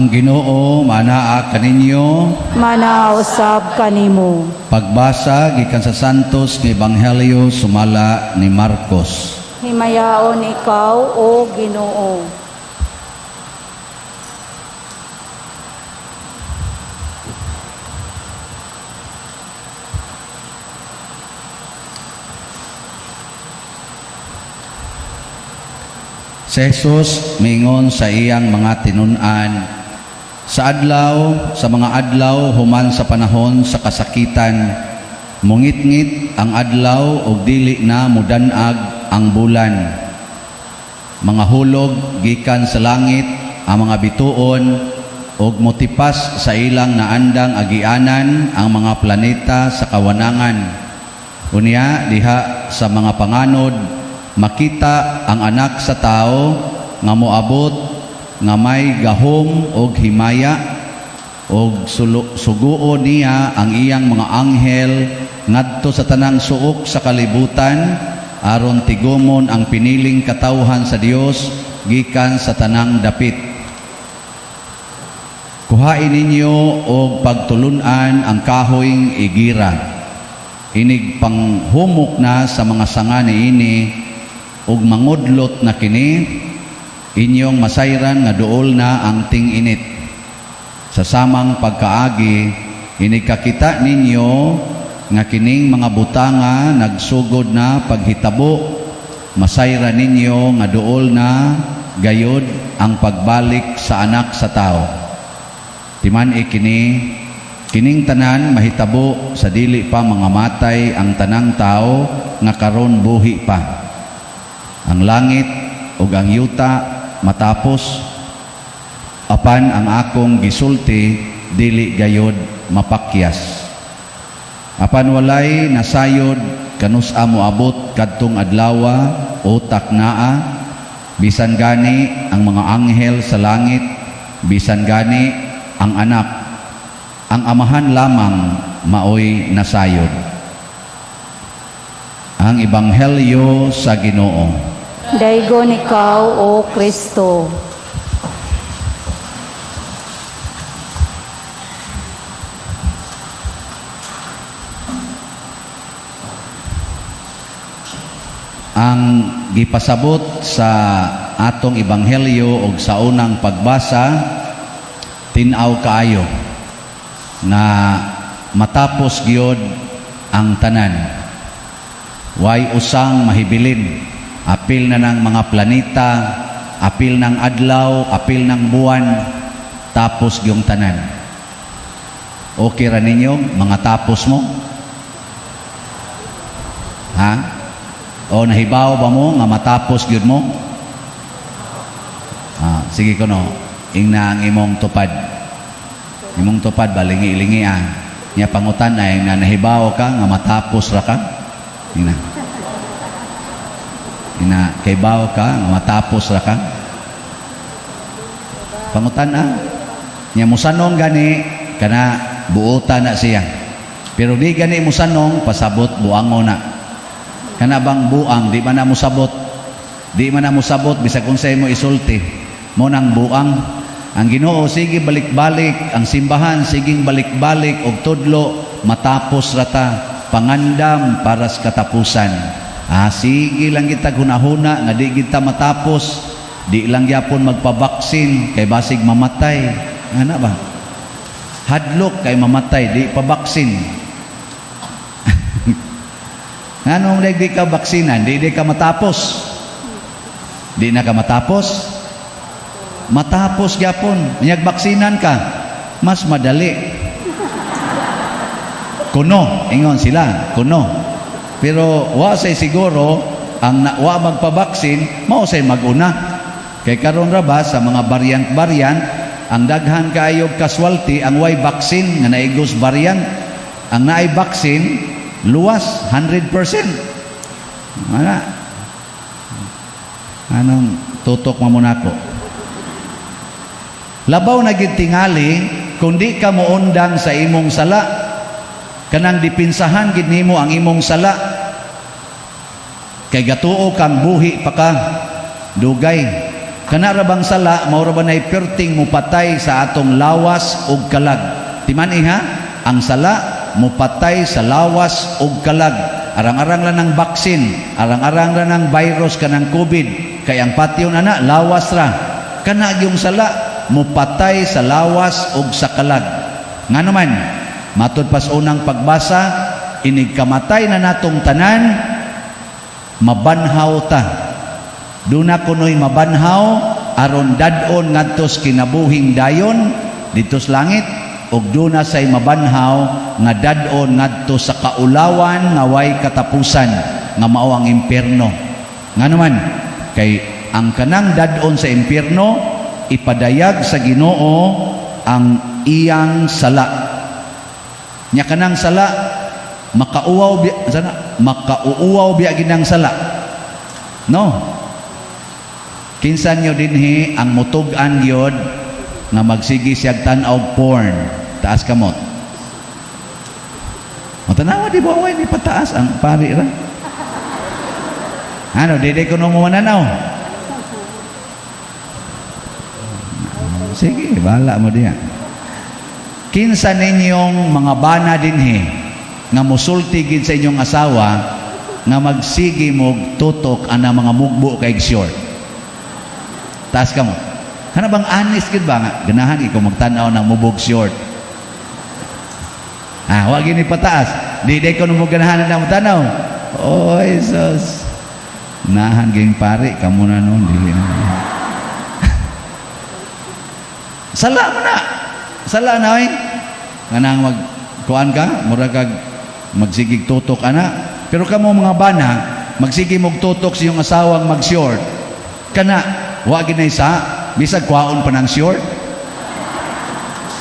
Ang Ginoo manaa kaninyo. Manaa usab kanimo. Pagbasa gikan sa Santos nga Ebanghelyo sumala ni Marcos. Himayaon ikaw, O Ginoo. Si Jesus mingon sa iyang mga tinun-an, sa adlaw, sa mga adlaw human sa panahon sa kasakitan, mungitngit ang adlaw ug dili na mudanag ang bulan. Mga hulog gikan sa langit ang mga bituon ug motipas sa ilang naandang agianan ang mga planeta sa kawanangan. Unya diha sa mga panganod makita ang Anak sa Tao nga moabot nga may gahom og himaya og suguon niya ang iyang mga anghel ngadto sa tanang suok sa kalibutan aron tigumon ang piniling katawhan sa Dios gikan sa tanang dapit. Kuhain ninyo og pagtulun-an ang kahoy igira. Inig panghumok na sa mga sanga niini ug mangudlot na kini, inyong masayran nga duol na ang ting-init. Sa samang pagkaagi, inig kakita ninyo nga kining mga butanga nagsugod na paghitabo, masayran ninyo nga duol na gayod ang pagbalik sa Anak sa Tao. Timan-i kini, kining tanan mahitabo sa dili pa mga matay ang tanang tao nga karon buhi pa. Ang langit ug ang yuta matapos, apan ang akong gisulti dili gayod mapakyas. Apan walay nasayod kanus-a moabot kadtong adlawa o taknaa, bisan gani ang mga anghel sa langit, bisan gani ang Anak, ang Amahan lamang maoy nasayod. Ang Ebanghelyo sa Ginoo. Daygon ikaw, O Kristo. Ang gipasabot sa atong ebanghelyo og sa unang pagbasa, tin-aw kaayo na matapos gyud ang tanan. Way usang mahibilin, apil na ng mga planeta, apil ng adlaw, apil ng buwan, tapos yung tanan. Okay ra ninyo, mga tapos mo? Ha? O nahibaw ba mo nga matapos gyud mo? Ah, sige kuno, ingna ang imong tupad. Imong tupad ba lingi-lingi ah. Nya pangutan ay nga nahibaw ka nga matapos ra ka. Ingna. Ina kaybaw ka nga matapos ra ka. Pangutan ah. Nya musanong gani kana buotan na siya. Pero di gani musanong pasabot buango na. Kana bang buang di man na musabot. Di man na musabot bisag unsay mo isulti. Mo nang buang. Ang Ginoo sige balik-balik, ang simbahan siging balik-balik og tudlo matapos rata pangandam para sa katapusan. Ah, sige lang kita hunahuna nga di kita matapos, di lang gyapon magpabaksin kay basig mamatay. Ana ba? Hadlok kay mamatay, di pabaksin. Nganong di ka baksinan, di ka matapos. Di na ka matapos. Matapos gyapon, nya baksinan ka, mas madali. Kuno, ingon sila, kuno. Pero wa say siguro ang na, wa magpabaksin, mao say maguna. Kay karon ra ba sa mga variant-variant, ang daghan kaayo casualty ang way vaccine nga naigos variant. Ang naay vaccine luwas 100%. Wala. Anong tutok mo muna ko? Labaw na gid tingali kung di ka moundang sa imong sala, kanang dipinsahan gid nimo ang imong sala. Kay gatuo kang buhi pa ka dugay. Kana ra bang sala mao ra ba nay perting mupatay sa atong lawas ug kalag? Timan ha, ang sala mupatay sa lawas ug kalag. Arang-arang lang ng vaccine, arang-arang lang ng virus kanang COVID, kay ang patyon ana lawas ra. Kana gyung sala mupatay sa lawas ug sa kalag. Ngano man, matud pas unang pagbasa, inig kamatay na natong tanan, mabanhaw ta. Duna kuno'y mabanhaw aron dad-on ngadto sa kinabuhing dayon didto sa langit, ug duna say mabanhaw nga dad-on ngadto sa kaulawan nga way katapusan nga mao ang impierno. Ngano man, kay ang kanang dad-on sa impierno, ipadayag sa Ginoo ang iyang sala. Nya kanang sala makauwaw biya sana, makauuwaw biya ginang sala, no? Kinsa nyo dinhi ang mutug-an gyud nga magsige siyag tan-aw porn? Taas kamot. O tanawa, di ba way ni pataas ang pari ra? Ano, dili ko mo mananaw. Sige, bahala mo diya. Kinsa ninyong mga bana dinhi nga musulti gid sa inyong asawa nga magsige mo tutok ana mga mugbo kay short? Taas ka mo. Kana bang honest gid ba nga ganahan ikaw magtan-aw ng mubog short? Ah, wa gini pataas. Di ko mo ganahan na mo tanaw. Oy, sus. Nahan ging pare kamo na noon dili na. Sala mo na. Sala na oy. Kanang mag kuan ka, mura kag magsigig tutok ana. Pero kamo mga bana, magsige mog tutok sa iyong asawang mag-short. Kana wa ginay sa bisag kwaon pa ng short.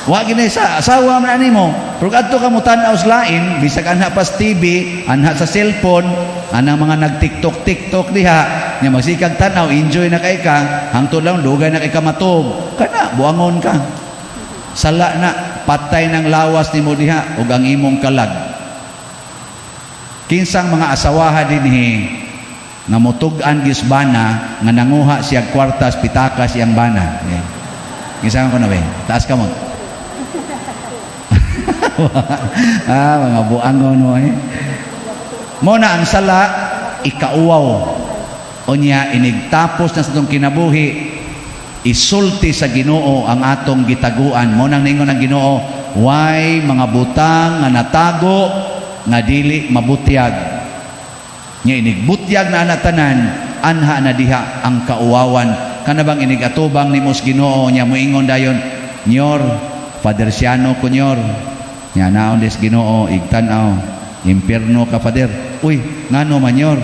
Wa ginay sa asawa man ani mo. Pero adto ka mo tan-aw sa lain, bisag anha pa sa TV, anha sa cellphone, anang mga nag-TikTok TikTok diha, nya magsikag tan-aw, enjoy na kay ka, hangtod lang dugay na kay ka matuog. Kana buangon ka. Sala na, patay ng lawas nimo diha ug ang imong kalag. Kinsang mga asawaha dinhi nga motug-an gyud bana nga nanguha siya kwartas pitakas iyang bana? Yeah. Kinsa ko na be? Taas ka mo. Ah, mga buangon mo eh. Mo na ang sala ikauwaw. Unya inigtapos na sa atong kinabuhi, isulti sa Ginoo ang atong gitaguan. Mo nang ningon ang Ginoo, way mga butang nga natago nga dili mabutyag. Nya inigbutyag na ana tanan, anha na diha ang kauwawan. Kana bang inigatubang nimo sa Ginoo, nya moingon dayon, "Nyor, Father Siano ko, nyor." Nya naon des Ginoo, igtan-aw, "Impierno ka, Father." "Uy, ngano man, nyor?"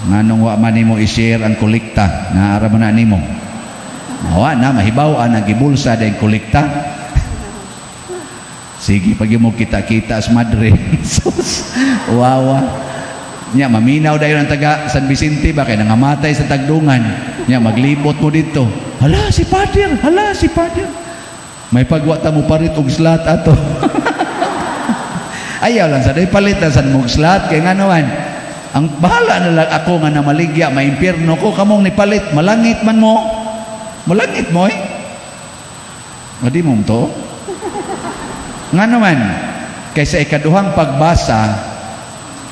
"Nganong wa man nimo i-share ang kolekta? Naara man na nimo." Wa na mahibaw-an ang gibulsa dayong kolekta. Sige, pag mo kita-kita sa madre. Sus, wawa. Nya maminaw dayon ang taga San Vicente ba kay nangamatay sa Tagdungan. Nya maglibot mo dito. "Hala si Father, hala si Father." May pagwa ta mo parit og slot ato. Ayaw lang sa day palit na san mo slot kay ngano man. Ang bahala na lang ako nga namaligya, maimpierno ko, kamong nipalit, malangit man mo. Malangit mo eh. Adi mo to. Nga naman, kaysa ikaduhang pagbasa,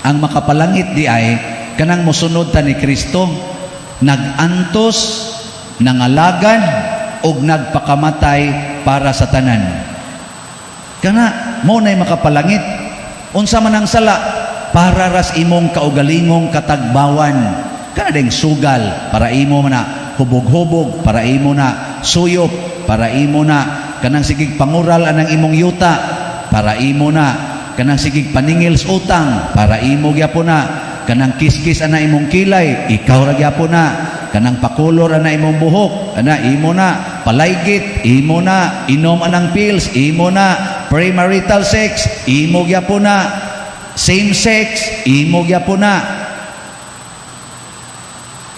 ang makapalangit di ay kanang mosunod ta ni Kristo, nagantos, nangalagad, og nagpakamatay para sa tanan. Kana mo na'y makapalangit. Unsa man ang sala, para ras imong kaugalingong katagbawan. Kana ding sugal, para imo man na hubog-hubog, para imo na suyop, para imo na kanang sigig pangural anang imong yuta, para imo na kanang sigig paningil sa utang, para imo gyapon na kanang kiskis ana imong kilay, ikaw ra gyapon na kanang pakulor ana imong buhok, ana imo na palaygit, imo na inom anang pills, imo na premarital sex, imo gyapon na same sex, imo gyapon na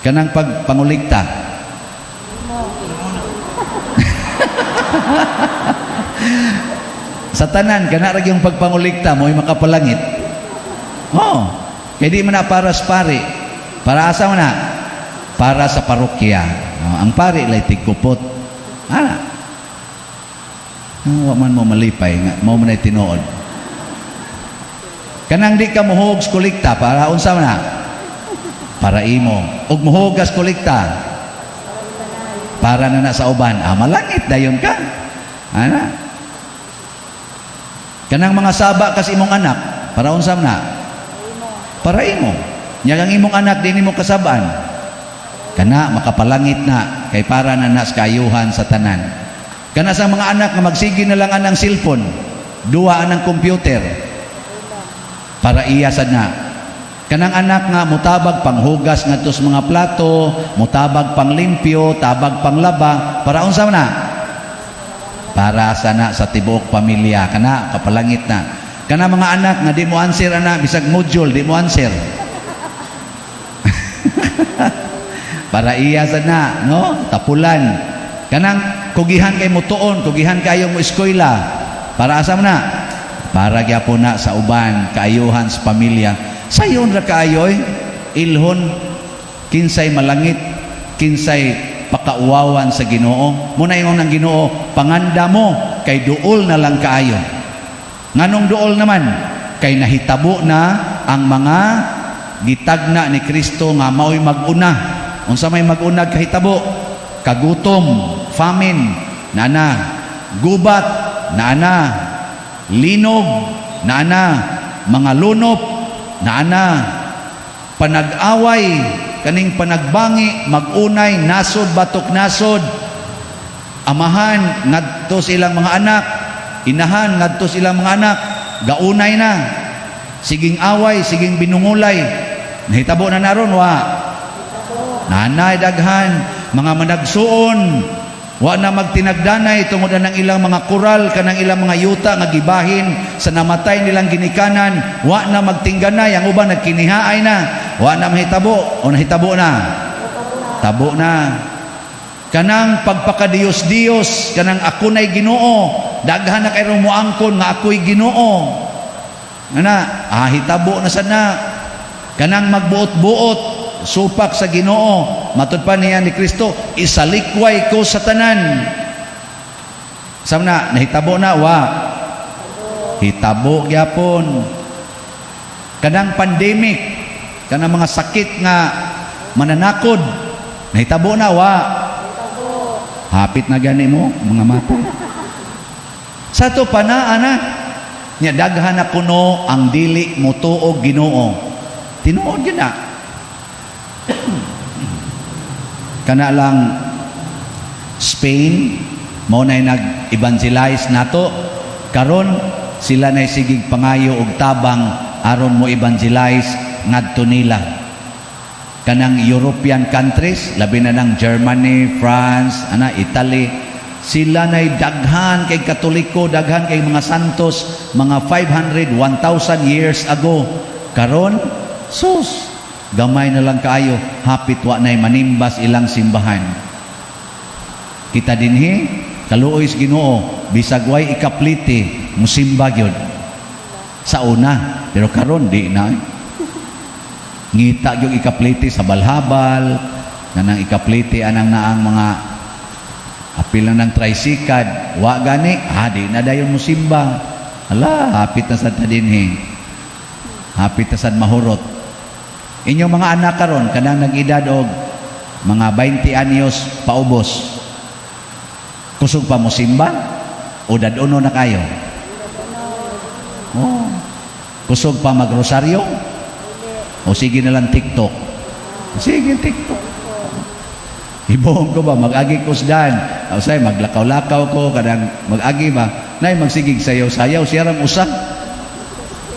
kanang pagpangulikta. Sa tanan kana ra yung pagpangulikta mo'y makapalangit. Oh, kay di man na para sa pare. Para asa man na? Para sa parokya. Oh, ang pari lay tigkupot. Ana. Ah, wa man mo malipay nga mao man ay tinuod. Kanang di ka muhog sa kolekta, para unsa man na? Para imo. Ug muhog ka sa kolekta, para na na sa uban. Ah, malangit dayon ka. Ana. Kanang mga saba kas imong anak, para unsa man na? Para imo. Nya ang imong anak di nimo kasabaan. Kana makapalangit na kay para na na sa kaayuhan sa tanan. Kana sa mga anak nga magsige na lang anang cellphone, duha anang computer, para iya sad na. Kanang anak nga mutabag panghugas ngadto sa mga plato, mutabag panglimpyo, tabag panglaba, para unsa man na? Para sana sa tibuok pamilya. Kana kapalangit na. Kana mga anak nga di mo answer ana bisag module di mo answer. Para iya sad na, no? Tapulan. Kanang kugihan kay mutuon, kugihan kayo mo eskwela. Para asa man na? Para gyapon na sa uban, kaayuhan sa pamilya. Sayon ra kaayo, ilhon kinsay malangit, kinsay pakauwawan sa Ginoo. Muna ingon ang Ginoo, panganda mo kay duol na lang kaayo. Nganong duol naman? Kay nahitabo na ang mga gitagna ni Kristo nga mao'y mag-una. Unsa may mag-una kahitabo? Kagutom, famine, nana, gubat, nana, linog, nana, mga lunop, nana, panag-away, kaning panagbangi, mag-unay, nasod, batok nasod, amahan, ngadto sa ilang mga anak, inahan, ngadto sa ilang mga anak, gaunay na, siging away, siging binungulay, nahitabo na naron, wa? Nanay daghan, mga managsuon, wa na magtinagdanay tungod ng ilang mga kural kanang ilang mga yuta nga gibahin sa namatay nilang ginikanan, wa na magtingganay, ang uban nagkinihaay na, wa na mahitabo o nahitabo na? Tabo na. Kanang pagpakadiyos-diyos, kanang ako na'y Ginoo, daghan na kay moangkon nga ako'y Ginoo. Ana, hitabo na sana. Kanang magbuot-buot, supak sa Ginoo, matud pa niya ni Kristo, isalikway ko sa tanan. Sama na, nahitabo na, wa? Hitabo gyapon. Kanang pandemic, kanang mga sakit nga mananakod, nahitabo na, wa? Hapit na gani mo, mga mata. Sa to pa na, ana, nya daghan na kuno ang dili motuog Ginoo. Tinuod gyud na. Kana lang Spain mao nay nag-evangelize nato, karon sila nay sigig pangayo og tabang aron mo evangelize ngadto nila. Kanang European countries, labi na ng Germany, France, ana, Italy, sila nay daghan kay Katoliko, daghan kay mga santos mga 500, 1,000 years ago. Karon sus, gamay na lang kaayo, hapit wa nay manimbas ilang simbahan. Kita dinhi, kaluoy sa Ginoo, bisag way ikaplite, musimba gyud sa una, pero karon di na. Ngita gyud ikaplite sa balhabal, kanang ikaplite anang naang mga apil lang ng trisikad, wa gani, di na dayon musimba. Hala, hapit na sad ta dinhi. Hapit na sad mahurot. Inyong mga anak karon kanang nag-edad og mga 20 anyos paubos, kusog pa mosimba o dadono na kayo? Oh. Kusog pa magrosaryo? O sige na lang TikTok? Sige, TikTok. Hibuon ko ba, mag-agi ko sdan. O say, maglakaw-lakaw ko, kadang mag-agi ba? Nay, magsigig sayaw-sayaw, siya ram usa.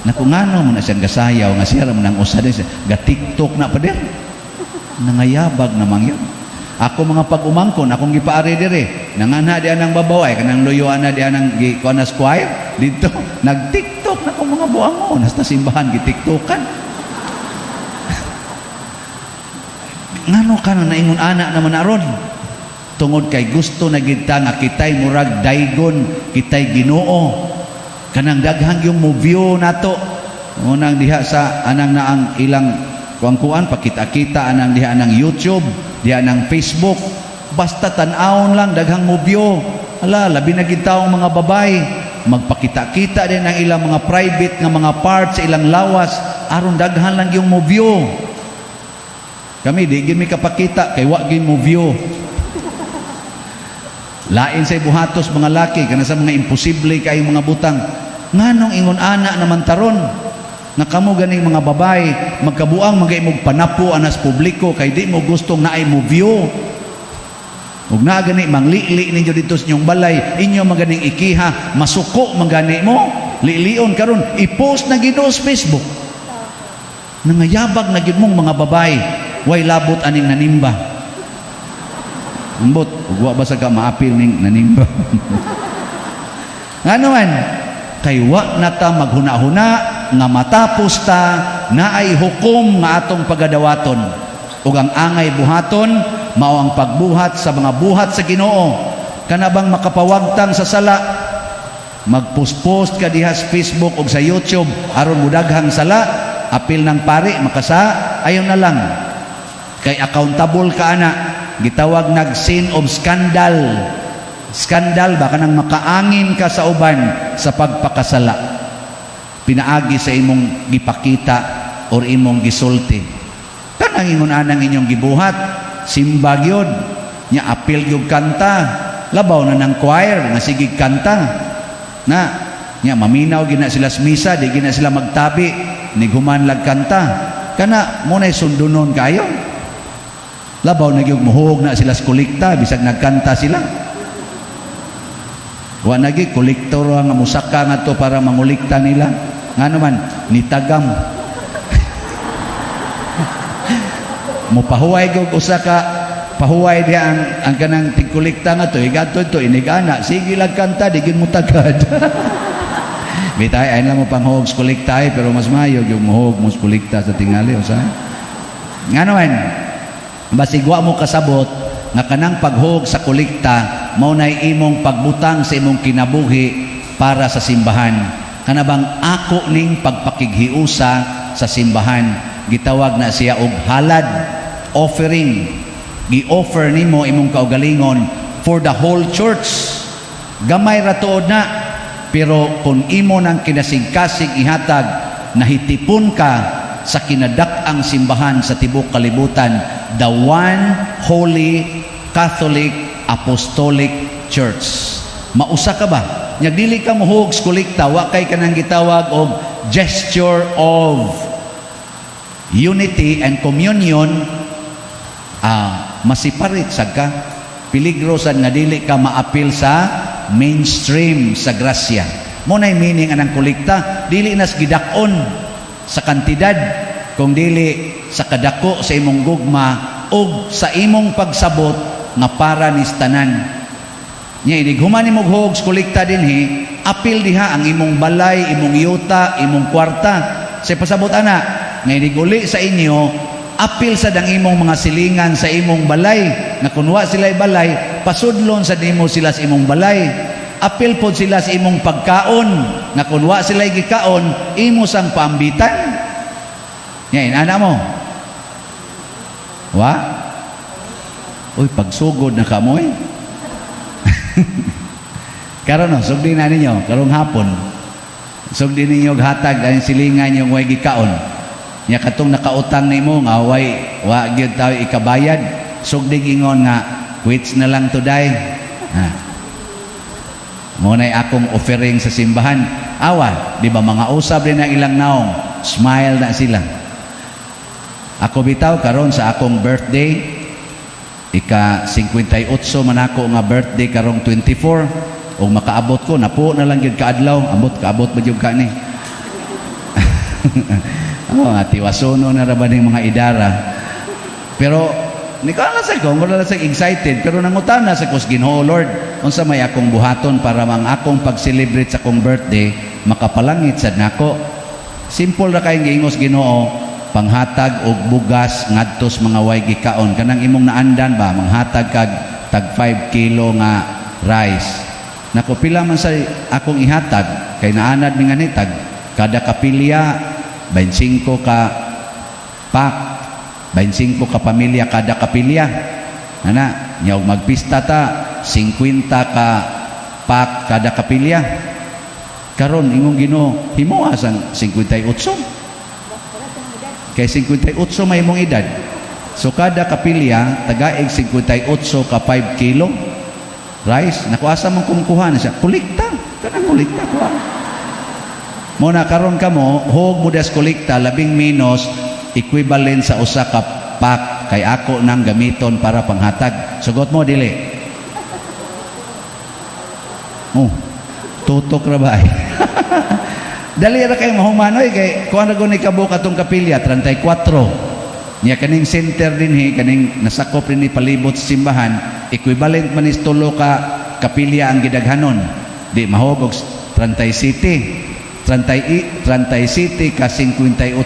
Naku, ngano mo na siyang gasayaw, nga siya ram nang usa din. Ga-TikTok na pa din. Nangayabag namang yun. Ako mga pag-umangkon, akong gipaari dire. Nangana di anang babaw ay, kanang luyo ana di anang gi, kuan na squire. Dito, nag-TikTok na ko mga buangon. Nasta simbahan, gi-TikTokan. Ngano ka na naingon ana naman aron? Tungod kay gusto na gid ta nga kitay murag daygon, kitay Ginoo. Kanang daghang yung mo-view nato. Unang diha sa anang naang ilang kuang-kuan, pakita-kita anang diha anang YouTube. diha ng Facebook. Basta tan-awon lang daghang mo-view. Ala, labi na gid taong mga babae magpakita-kita din ang ilang mga private nga mga parts sa ilang lawas aron daghan lang yung mo-view. Kami di gyud mi kapakita kay wa gyud mo-view. Lain sa buhatos mga laki kana sa mga imposible kay mga butang. Nganong ingon ana naman taron nga kamo ganing mga babae magkabuang magay mog panapo anas publiko kay di mo gustong naay mo view? Ug naa gani manglili ninyo dito sa inyong balay, inyo maganing ikiha, masuko magani mo, lilion karon i-post na gid sa Facebook. Nangayabag na gyud mong mga babae, way labot aning nanimba. Ambot, ug wa ba sa ka maapil ning nanimba? Ngano man, kay wa na ta maghuna-huna nga matapos ta naay hukom nga atong pagadawaton. Ug ang angay buhaton mao ang pagbuhat sa mga buhat sa Ginoo. Kana bang makapawagtang sa sala, magpost-post ka diha sa Facebook ug sa YouTube aron mudaghang sala, apil ng pari makasa, ayon na lang. Kay accountable ka ana, gitawag nag sin of scandal. Scandal ba, kanang makaangin ka sa uban sa pagpakasala pinaagi sa imong gipakita or imong gisulti. Kanang ingon anang inyong gibuhat, simba gyud nya, apil gyud kanta, labaw na ng choir nga sige kanta na nya, maminaw gina sila sa misa, di gina sila magtabi nighuman lag kanta. Kana mo nay sundunon kayo. Labaw na gyud muhog na sila sa kolekta bisag nagkanta sila. Wa na gyud kolektor nga musaka nga to para mangolekta nila. Ngano man nitagam, mopahuway gyud usa ka pahuway diha ang kanang tigkolekta nga to, igadto to inigana, sige lang kanta, di gyud mo tagad. Bitay ay lang mo panghog sa kolekta ay, pero mas maayo gyud mohog mo sa kolekta sa tingali usa. Ngano man, basig wa mo kasabot nga kanang paghog sa kolekta mao nay imong pagbutang sa imong kinabuhi para sa simbahan. Kana bang ako ning pagpakighiusa sa simbahan, gitawag na siya og halad, offering. Gi-offer nimo imong kaugalingon for the whole church. Gamay ra tuod na, pero kung imo nang kinasigkasig ihatag, nahitipon ka sa kinadak-ang simbahan sa tibok kalibutan, the One Holy Catholic Apostolic Church. Mausa ka ba? Nya dili ka mohog sa kolekta, wa kay kanang gitawag og gesture of unity and communion, masiparit sad ka. Peligro sad nga dili ka maapil sa mainstream sa grasya. Mo nay meaning anang kolekta, dili nas gidak-on sa kantidad kung dili sa kadako sa imong gugma og sa imong pagsabot nga para ni tanan. Nya inig human nimo hog sa kolekta dinhi, apil diha ang imong balay, imong yuta, imong kwarta. Sa pasabot ana, nga inig uli sa inyo, apil sad ang imong mga silingan sa imong balay, nga kun wa sila balay, pasudlon sa nimo sila sa imong balay. Apil pod sila sa imong pagkaon, nga kun wa sila gikaon, imo sang paambitan. Nya inana mo. Wa? Uy, pagsugod na kamo eh. Karon no, sugdi na ninyo, karong hapon. Sugdi ninyo og hatag ang silingan yung way gikaon. Nya katong nakautang nimo nga way wa gyud tayo ikabayad, sugdi ingon nga quits na lang today. Ha. Mo nay akong offering sa simbahan. Awa, di ba mga usab din ang ilang naong, smile na sila. Ako bitaw karon sa akong birthday, ika 58 man ako nga birthday karong 24, ug makaabot ko napo na lang gyud kaadlaw, ambot kaabot ba gyud ka ni. Oh, tiwasono na ra ba ning mga idara. Pero ni ko lang sa ko, wala lang sa excited, pero nangutana sa ko sa Ginoo, "Lord, unsa may akong buhaton para mang akong pag-celebrate sa akong birthday makapalangit sad nako?" Simple ra kay giingos Ginoo, panghatag og bugas ngadto sa mga way gikaon. Kanang imong naandan ba, manghatag kag tag 5 kilo nga rice. Nako, pila man sa akong ihatag kay naanad mi nga tag kada kapilya 25 ka pack. 25 ka pamilya kada kapilya. Ana, nya og magpista ta, 50 ka pack kada kapilya. Karon ingong Ginoo, himoa sang 58. Kay 58 may imong edad. So kada kapilya tagaig 58 ka 5 kilo rice. Naku, asa man kumukuha na siya? Kolekta. Kanang kolekta kuha. Mo na karon kamo, hog mo das kolekta, labing menos equivalent sa usa ka pack, kay ako nang gamiton para panghatag. Sugot mo, dili? Oh, tutok ra ba ay? Dali ra kay mahumanoy, kay kuan ra ni kabuok atong kapilya, 34. Nya kaning center dinhi, kaning nasakop dinhi palibot sa simbahan, equivalent man is tulo ka kapilya ang gidaghanon. Di mahog og 37. 30 37 ka 58.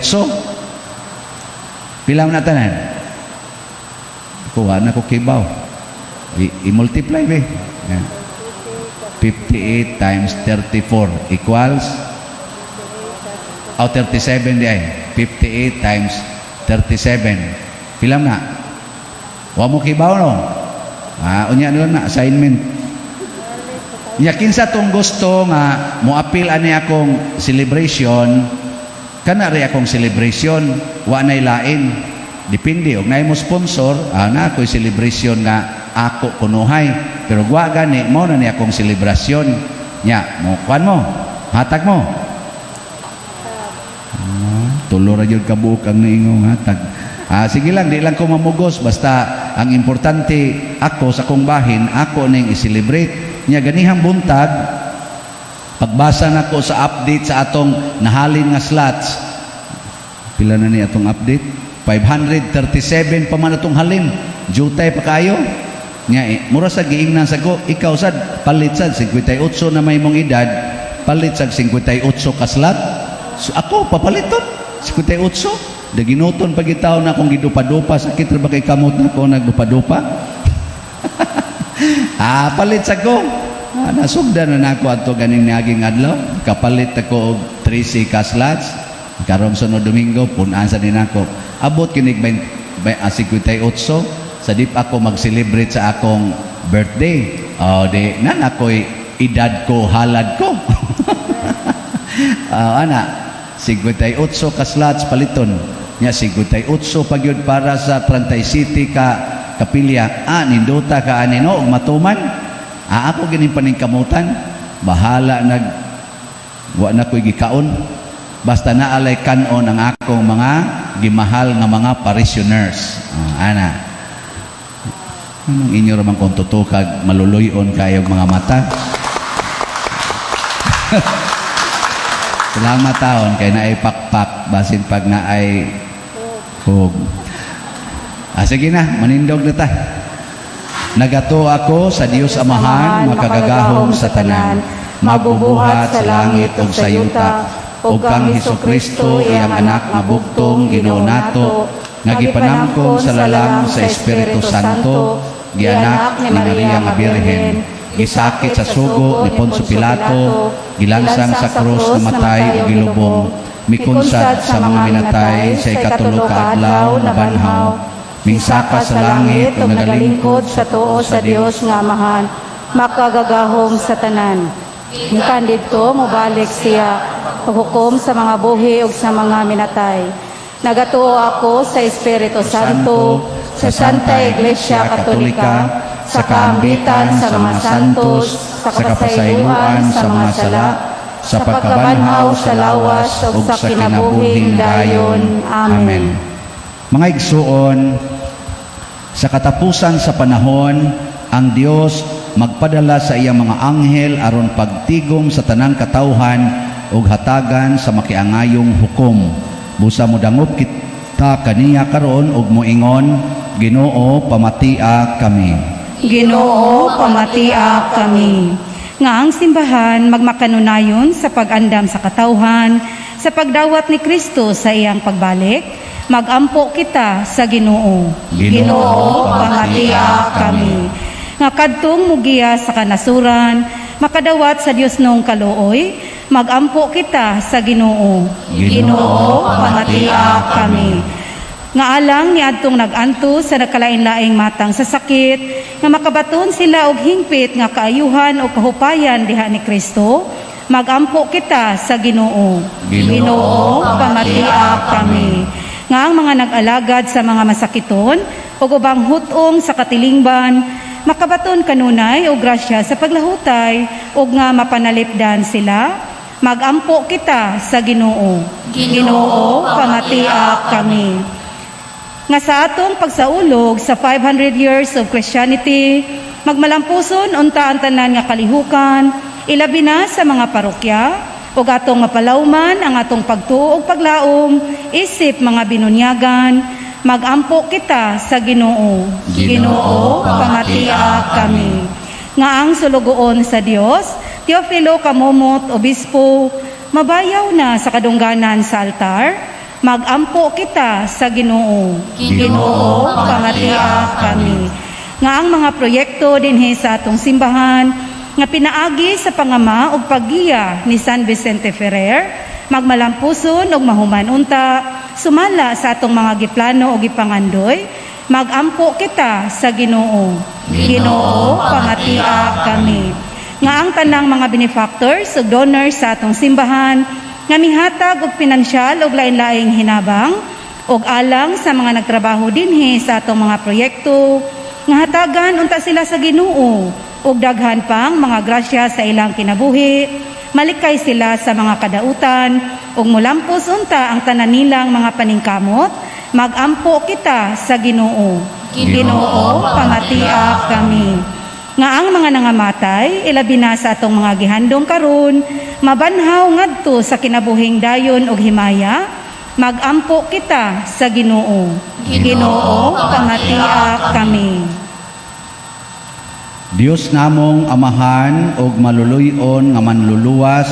Pila man na tanan? Kuha na ko kibaw. I-multiply be. Yan. 58 times 34 equals. Oh, 37 di ay. 58 times 37. Pila na? Wa mo kibaw, no? Ah, unya na lang na assignment. Nya kinsa tong gusto nga moapil ani akong celebration, kana ri akong celebration, wa nay lain. Depende og naay mo sponsor, na ako'y celebration nga ako kunuhay. Pero wa gani, mao na ni akong celebration. Nya, mo kuan mo, hatag mo. Ah, tulo ra gyud kabuok ang niingong hatag. Ah, sige lang, di lang ko mamugos, basta ang importante ako sa akong bahin, ako ning i-celebrate. Nya ganihang buntag, pagbasa nako sa update sa atong nahalin nga slots. Pila na ni atong update? 537 pa man atong halin. Jutay pa kayo. Nya eh, mura sa giingnan sa ko, ikaw sad palit sad 58 na may mong edad, palit sad 58 ka slot. So, ako papaliton 58. Daginuton pag itaw na akong gidupa-dupa, sakit ra ba kay kamot na ako nagdupa-dupa? Ah, palit sa ko. Ah, nasugdan na nako ato ganing niaging adlaw. Kapalit ako og 13 ka slots. Karong sunod Domingo, punan sa din ako. Abot kinig 58 sa dip ako mag-celebrate sa akong birthday. Oh, di nan ako'y edad ko, halad ko. Ah, ana, 58 ka slots paliton. Nya 58 pa gyud para sa 37 ka kapilya. Ah, nindota ka ani, no, ug matuman. Ah, ako gining paningkamutan. Bahala nag wa na ko'y gikaon. Basta naalay kanon ang akong mga gimahal nga mga parishioners. Ah, ana. Anong inyo raman kung tutukag maluluyon kayo mga mata? Salamat taon kay naay pakpak basin pag naay hug. Ah, sige na, manindog na ta. Nagatuo ako sa Dios Amahan, makagagahom sa tanan, magbubuhat sa langit ug sa yuta, ug kang Hesukristo, iyang anak nga bugtong Ginoo nato, nga gipanangkon sa lalang sa Espiritu Santo, gianak ni Maria nga Birhen, gisakit sa sugo ni Poncio Pilato, gilansang sa krus, namatay ug gilubong, mikunsad sa mga minatay, sa ikatulo ka adlaw nabanhaw, mingsaka sa langit ug nagalingkod sa tuo sa Dios nga Amahan, makagagahom sa tanan. Gikan didto mobalik siya paghukom sa mga buhi ug sa mga minatay. Nagatuo ako sa Espiritu Santo, sa Santa Iglesia Katolika, sa kaambitan sa mga santos, sa kapasayloan sa mga sala, sa pagkabanhaw sa lawas ug sa kinabuhing dayon. Amen. Mga igsuon, sa katapusan sa panahon, ang Dios magpadala sa iyang mga anghel aron pagtigom sa tanang katawhan ug hatagan sa makiangayong hukom. Busa modangop kita kaniya karon ug moingon, "Ginoo, pamatia kami." Ginoo, pamatia kami. Nga ang simbahan magmakanunayon sa pag-andam sa katawhan, sa pagdawat ni Kristo sa iyang pagbalik, magampo kita sa Ginoo. Ginoo, pamatia kami. Nga kadtong mugiya sa kanasuran, makadawat sa Dios nong kaluoy, magampo kita sa Ginoo. Ginoo, pamatia kami. Nga alang niadtong nag-antos sa nagkalain-laing matang sa sakit, nga makabaton sila og hingpit nga kaayuhan o kahupayan diha ni Kristo, magampo kita sa Ginoo. Ginoo, pamatia kami. Nga ang mga nag-alagad sa mga masakiton ug ubang hut-ong sa katilingban, makabaton kanunay og grasya sa paglahutay ug nga mapanalipdan sila, magampo kita sa Ginoo. Ginoo, pamatia kami. Nga sa atong pagsaulog sa 500 years of Christianity, magmalampuson unta ang tanan nga kalihukan, ilabi na sa mga parokya, ug atong mapalawman ang atong pagtuo ug paglaom isip mga binunyagan, magampo kita sa Ginoo. Ginoo, pamatia kami. Nga ang sulugoon sa Dios, Teofilo Camomot, Obispo, mabayaw na sa kadungganan sa altar, magampo kita sa Ginoo. Ginoo, pamatia kami. Nga ang mga proyekto dinhi sa atong simbahan nga pinaagi sa pangama ug paggiya ni San Vicente Ferrer, magmalampuson ug mahuman unta sumala sa atong mga giplano ug gipangandoy, magampo kita sa Ginoo. Ginoo, pamatia kami. Nga ang tanang mga benefactors ug donors sa atong simbahan nga mihatag og pinansyal ug lain-laing hinabang ug alang sa mga nagtrabaho dinhi sa atong mga proyekto, nga hatagan unta sila sa Ginoo ug daghan pang mga grasya sa ilang kinabuhi, malikay sila sa mga kadautan ug mulampos unta ang tanan nilang mga paningkamot, magampo kita sa Ginoo. Ginoo, pamatia kami. Nga ang mga nangamatay, ilabi na sa atong mga gihandong karon, mabanhaw ngadto sa kinabuhing dayon ug himaya, magampo kita sa Ginoo. Ginoo, pamatia kami. Dios namong Amahan ug maluluy-on nga manluluwas,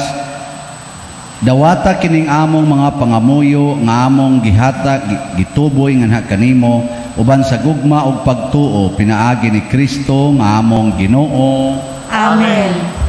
dawata kining among mga pangamuyo nga among gihatag gituboy nganha kanimo uban sa gugma ug pagtuo pinaagi ni Kristo nga among Ginoo. Amen.